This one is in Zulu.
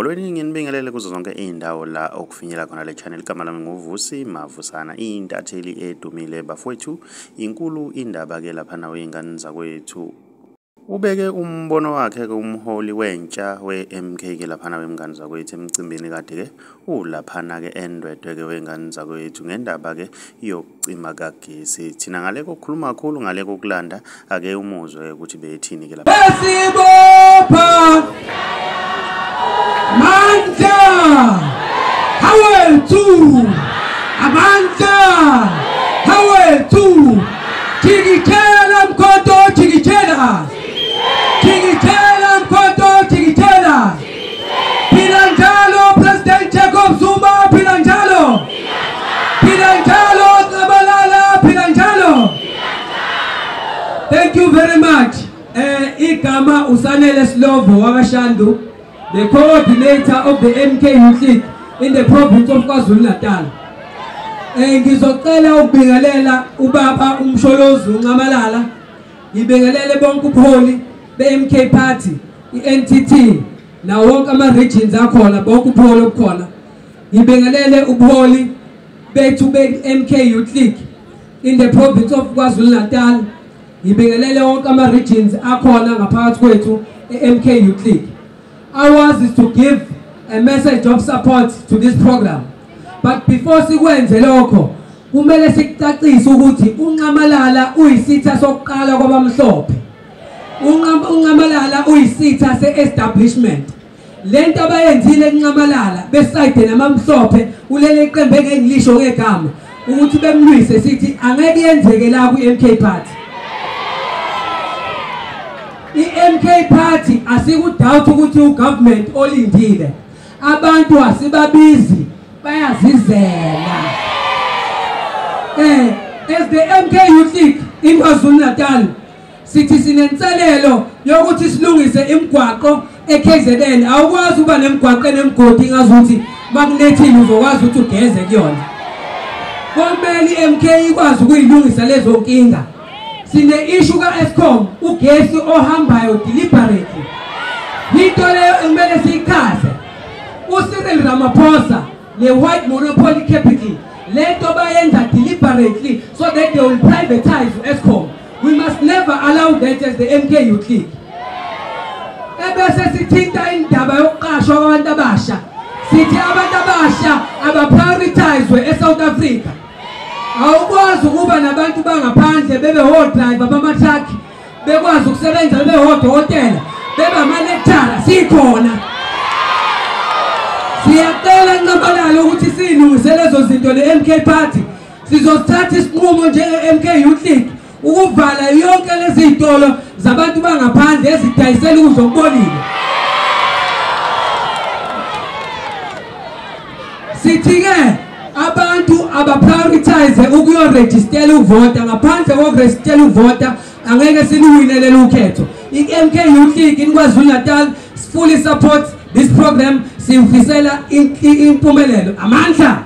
Molweni, nginibingelele kuzo zonke iy'ndawo la okufinyela khona le channel. Igama lami nguVusi Mavusana, intatheli edumile bafowethu. Inkulu indaba-ke laphana wey'ngane zakwethu. Ubeke umbono wakhe-ke umholi wentsha we-MK ke laphana wemngane zakwethu emcimbini kade-ke ulaphana-ke eNdwedwe-ke wey'ngane zakwethu ngendaba-ke yokucima kagesi. Thina ngale kokukhuluma kakhulu, ngale kokulanda, ake umuzwe ukuthi bethini-ke lapha. Besibopha Amandla Hawethu, Amandla Hawethu, Jikijela Mkhonto, jikijela, jikijela Mkhonto, jikijela. Phila njalo President Jacob Zuma, phila njalo, phila njalo Nxamalala, phila njalo. Thank you very much. Igama uSanele Slovo wakaShandu, the coordinator of the MK Youth League in the province of KwaZulu-Natal. Ngizocela ukubingelela ubaba uMsholozi uNxamalala, ngibingelele bonke ubuholi be-MK Party, i-NTT, nawo wonke ama-regions akhona, bonke ubuholi obukhona. Ngibingelele ubuholi bethu be-MK Youth League in the province of KwaZulu-Natal. Ngibingelele wonke ama-regions akhona ngaphakathi kwethu e-MK Youth League. Ours is to give a message of support to this program. But before sikwenze lokho, kumele sikucacise ukuthi uNxamalala uyisitha sokuqala kwabamhlophe. UNxamalala uyisitha se-establishment. Lento abayenzile kuNxamalala besayide namamhlophe ulele iqembu engilisho ngegama ukuthi bemlwise, sithi angeke yenzeke la ku-MK Party. I-MK Party asikudoubt ukuthi ugovernment olindile. Abantu asibabizi, bayazizela. As the MK Youth League in KwaZulu-Natal, sithi sinenselelo yokuthi silungise imigwaqo e-KZN. Awukwazi ukuba nemigwaqo enemigodi ngazuthi makunethile uzokwazi ukuthi ugeze kuyona. Komele i-MK ikwazi ukuyilungisa lezo nkinga. Sine-issue ka-Eskom, ugesi ohambayo deliberately. Into leyo ekumele siyichaze. UCyril Ramaphosa ne-white monopoly capital, lento bayenza deliberately so that they will privatize Eskom. We must never allow that as the MK Youth League. Ebese sithinta indaba yokuqashwa kwabantu abasha. Sithi abantu abasha abaprioritizwe eSouth Africa. Awukwazi ukuba nabantu bangaphandle bebe ho-driver bama-truck, bekwazi ukusebenza bebe hodokotela, bebe ama-lecturer, sikhona. Siyacela Nxamalala ukuthi siyilungise lezo zinto ne-MK Party. Sizosithatha isinqumo njenge-MK Youth League ukuvala yonke lezi zitolo zabantu bangaphandle ezidayisela ukudla okubolile. Sithi-ke abantu abaprioritize ukuyorejistela ukuvota. Ngaphandle kokurejistela ukuvota angeke siluwine lolu khetho. I-MK Youth League in KwaZulu-Natal fully supports this program. Siyifisela impumelelo. Amandla.